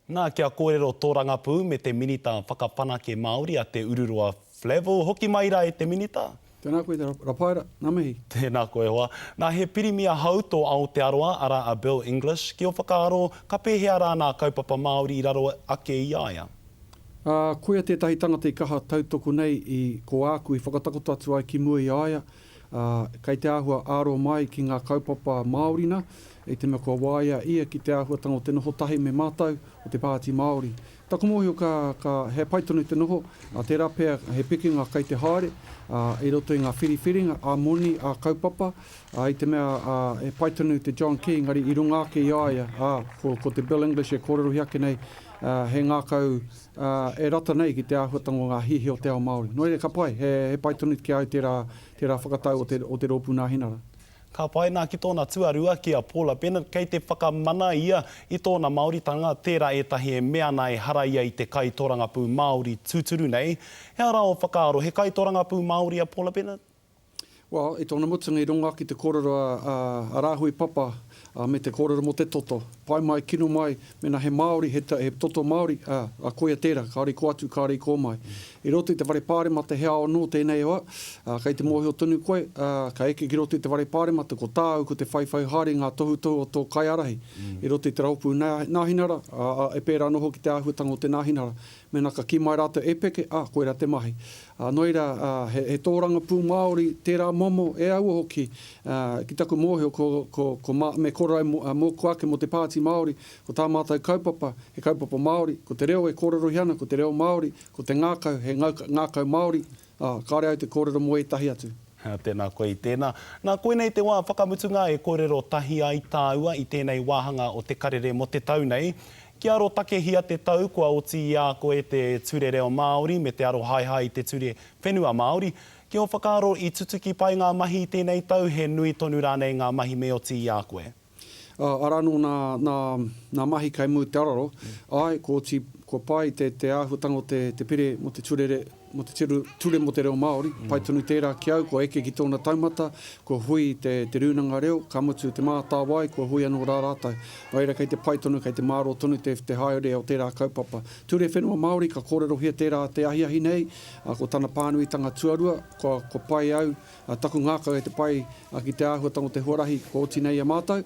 Nā, kia kōrero tōrangapū me te Minita Whakawhanake Māori a Te Ururoa Flavell. Hoki mai rā e te Minita. Tēnā koe te Rapaera, ngā mihi. Tēnā koe hoa. Nā, he pirimia hou tō Aotearoa, arā a Bill English. Ki ō whakaaro, ka pēhea rā nā kaupapa Māori i raro ake i a ia? Ā, koia tētahi tangata i kaha tautoko nei i ko āku i whakatakoto atu ai ki mua i a ia, ā, kei te āhua aro mai ki ngā kaupapa Māori nā, i te mea kua waia ia ki te āhuatanga o te noho tahi me mātou o te Pāti Māori. Taku mōhio ka, ka, he pai tonu te noho, ā, tērā pea he pikinga kei te haere, ā, i roto i ngā whiriwhiringa ā-moni, ā-kaupapa, ā, i te mea, ā, he pai tonu te John Key, engari i runga ake i a ia, ā, ko, ko te Bill English e kōrerohia ake nei, ā, he ngākau, ā, e rata nei ki te āhuatanga o ngā hiahia o te ao Māori. Nō reira, ka pai, he, he pai tonu ki a au tērā, tērā whakatau o te, o te Rōpū Nāhinara. Ka pai nā ki tōna tuarua, ki a Paula Bennett, kei te whakamana ia i tōna Māoritanga, tērā ētahi e mea ana ehara ia i te kaitorangapū Māori tūturu nei. He aha rā ō whakaaro, he kaitorangapū Māori a Paula Bennett? Well, i tōna mutunga i rongo ake te kōrero a, a Rāhui Papa me te kōrero mō te toto. Pai mai, kino mai, mēnā he Māori, he, he toto Māori, ā, ā, koia tērā, kāore i kō atu, kāore i kō mai. I roto i te whare pāremata he ao anō tēnei hoa, ā, kei te mōhio tonu koe, ā, ka eke ki roto i te whare pāremata, ko tāu, ko te whaiwhai haere i ngā tohutohu o tō kaiārahi i roto i te rōpū Nāhinara, ā, ā, e pērā anō hoki te āhuatanga o te Nāhinara. Mēnā ka kī mai rātou e peke, ā, koirā te mahi. Ā, nō reira, ā, he, he tōrangapū Māori tērā momo, e aua hoki, ā, ki taku mōhio ko, ko, ko mā, me kōrero ai mō, ā, mōku ake mō te Pāti Māori, ko tā mātou kaupapa, he kaupapa Māori, ko te reo e kōrerohia ana, ko te reo Māori, ko te ngākau, he ngauka, ngākau Māori, ā, kāore au te kōrero mō ētahi atu. Tēnā koe i tēnā. Nā, koinei te wā whakamutunga e kōrero tahi ai tāua i tēnei wāhanga o Te Karere mō te tau nei. Kia arotakehia te tau kua oti i a koe te Ture Reo Māori me te arohaehae i te Ture Whenua Māori. Ki ō whakaaro i tutuki pai ngā mahi i tēnei tau, he nui tonu rānei ngā mahi me oti i a koe? Ā, arā anō nā, nā, nā mahi kei mū te araro, āe, kua oti, kua pai te, te āhuatanga o te, te pire mō te ture, mō te ture, ture mō te reo Māori, pai tonu tērā ki au, kua eke ki tōna taumata, kua hui te, te Rūnanga Reo, ka mutu Te Mātāwai, kua hui anō rā rātou. Nō reira, kei te pai tonu, kei te mārō tonu te, te haere o tērā kaupapa. Ture Whenua Māori, ka kōrerohia tērā te ahiahi nei, ā, ko tana pānuitanga tuarua, kua, kua pai au, Ā, taku ngākau e te pai ki te āhuatanga o te huarahi kua oti nei i a mātou.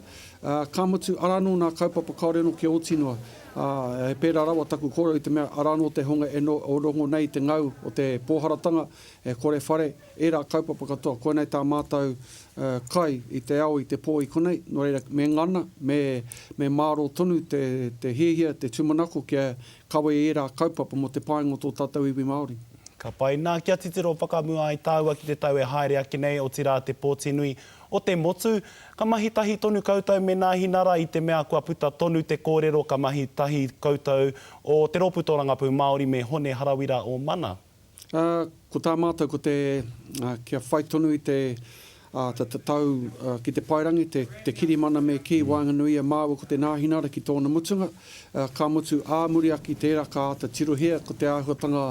Ā, ka mutu, arā anō nā kaupapa kāore anō kia oti noa. Ā, he pērā rawa taku kōrero i te mea arā anō te hunga e rongo nei i te ngau o te pōharatanga, e kore whare, ērā kaupapa katoa. Koinei tā mātou kai i te ao, i te pō i konei, nō reira, me ngana, me, me mārō tonu te, te hiahia, te tūmanako kia kawe i ērā kaupapa mō te painga o tō tātou iwi Māori. Ka pai nā, kia titiro whakamua ai tāua ki te tau e haere ake nei, otirā te pōti nui o te motu. Ka mahi tahi tonu koutou me Nāhinara i te mea kua puta tonu te kōrero ka mahi tahi koutou o Te Rōpū Tōrangapū Māori me Hone Harawira o Mana. Ā, ko tā mātou ko te, ā, kia whai tonu i te, ā, te tatau ki te paerangi, te, te kirimana me kī, waenganui i a māua ko te Nāhinara ki tōna mutunga, ā, ka mutu ā muri ake i tērā ka āta tirohia ko te āhuatanga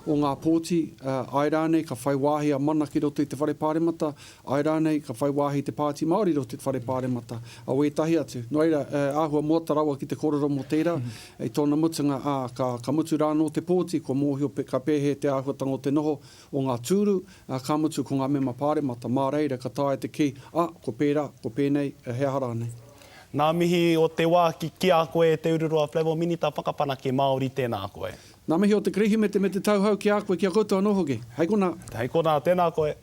o ngā pōti, ā, āe rānei ka whai wāhi a Mana ki roto i te Whare Pāremata, āe rānei ka whai wāhi te Pāti Māori i roto i te Whare Pāremata, ā, wētahi atu. Nō reira, ā, āhua moata rawa ki te kōrero mō tērā, i tōna mutunga, ā, ka, ka mutu rā anō te pōti, kua mōhio ka pēhea te āhuatanga o te noho o ngā tūru, ā, ka mutu ko ngā mema pāremata, mā reira ka taea te kī, ā, ko pērā, ko pēnei, he aha rānei. Ngā mihi o te wā ki, ki a koe e Te Ururoa Flavell Minita Whakawhanake Māori, tēnā koe. Ngā mihi o te Kirihimete me te tauhou ki a koe, ki a koutou anō hoki. Hei konā. Hei konā, tēnā koe.